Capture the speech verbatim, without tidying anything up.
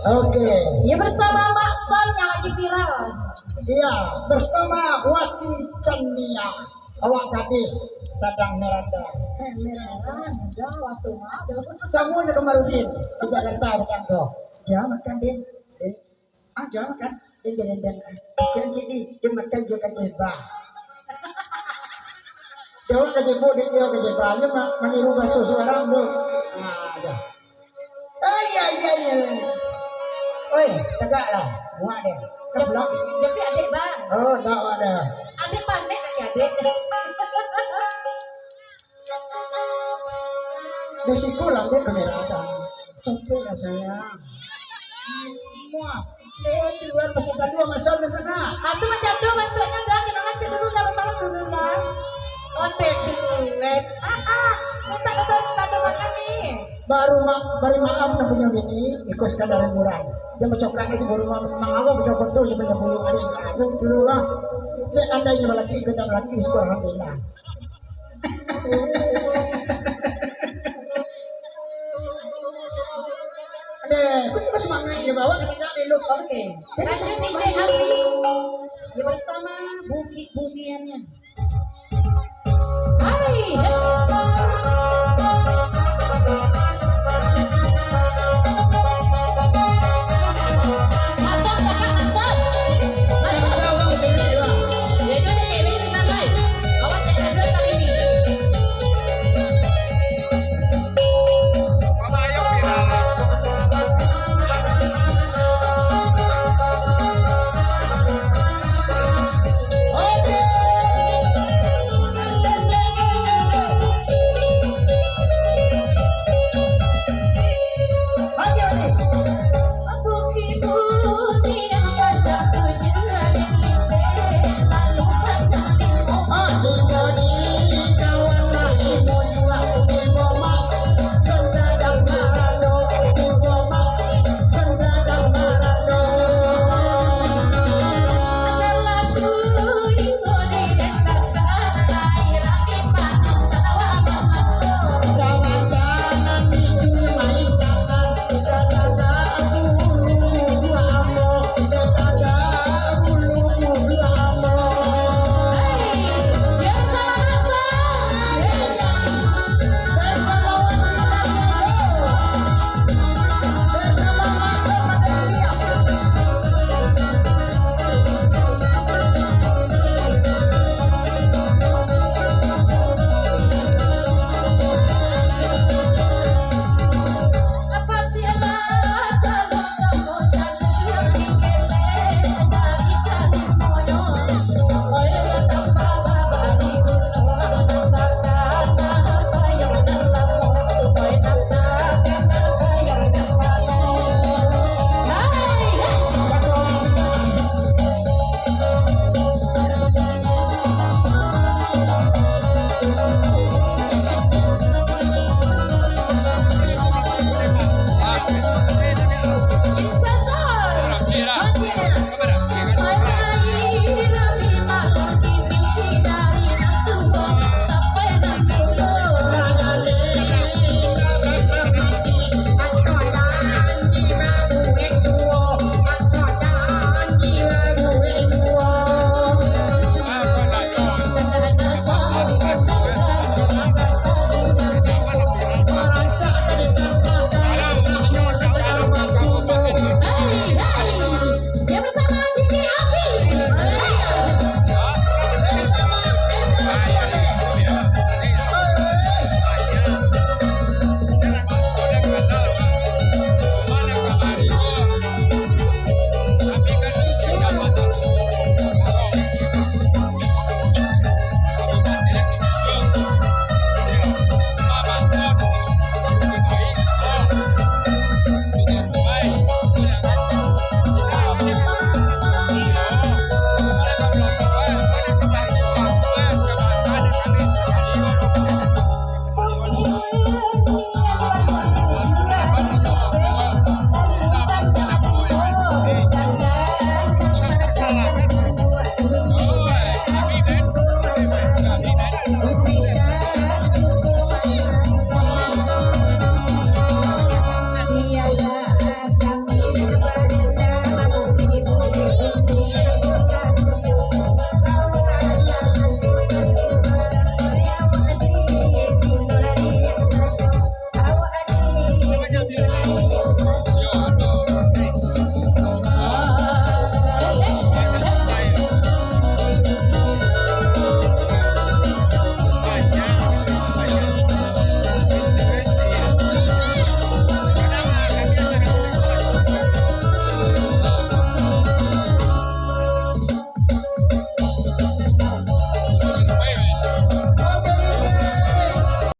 Oke. Ya, bersama Mak Son yang lagi viral. Iya, bersama Wati Chania. Awak gadis sadang meranda. Eh, meranda, waktu mah. Samuanya Komarudin di Jakarta, bukan ko. Dia makan, Din. Din. Ah, dia makan. Din, Din, Din. Kecil cik ni, dia makan juga kecebah. Dia awak kecebah, Din, dia kecebah. Dia ma- maniru baso surang tu. Nah, dia. Eh, iya, iya, iya. Oi, tegaklah. Muak deh. Kan pulang. Tapi adik, Bang. Oh, tak, Mak, dah. Adik panik kaki adik. Di situ lah dia kamera datang. Cantik lah, sayang. Muah. Eh, di luar pasal tadi, Mak Son, di sana. Ah, tu macam tu bentuknya, dah. Kena macam dulu, dah. Masalah dulu, dah. Otek dulu, eh. Ah, ah. Minta kata, kata makan ni. Baru ma- bari maaf nak punya bini, ikut sekadar hiburan. Dia macam itu baru ma- mangawal betul-betul dia punya bulu. Ada yang aku dulu lah. Seandainya lelaki kena lelaki, syukur alhamdulillah. Ada, aku juga semangat ya bawa kata kak dulu. Oke. Lanjut D J Abi. Ya, bersama Bukit Buniannya. Hai,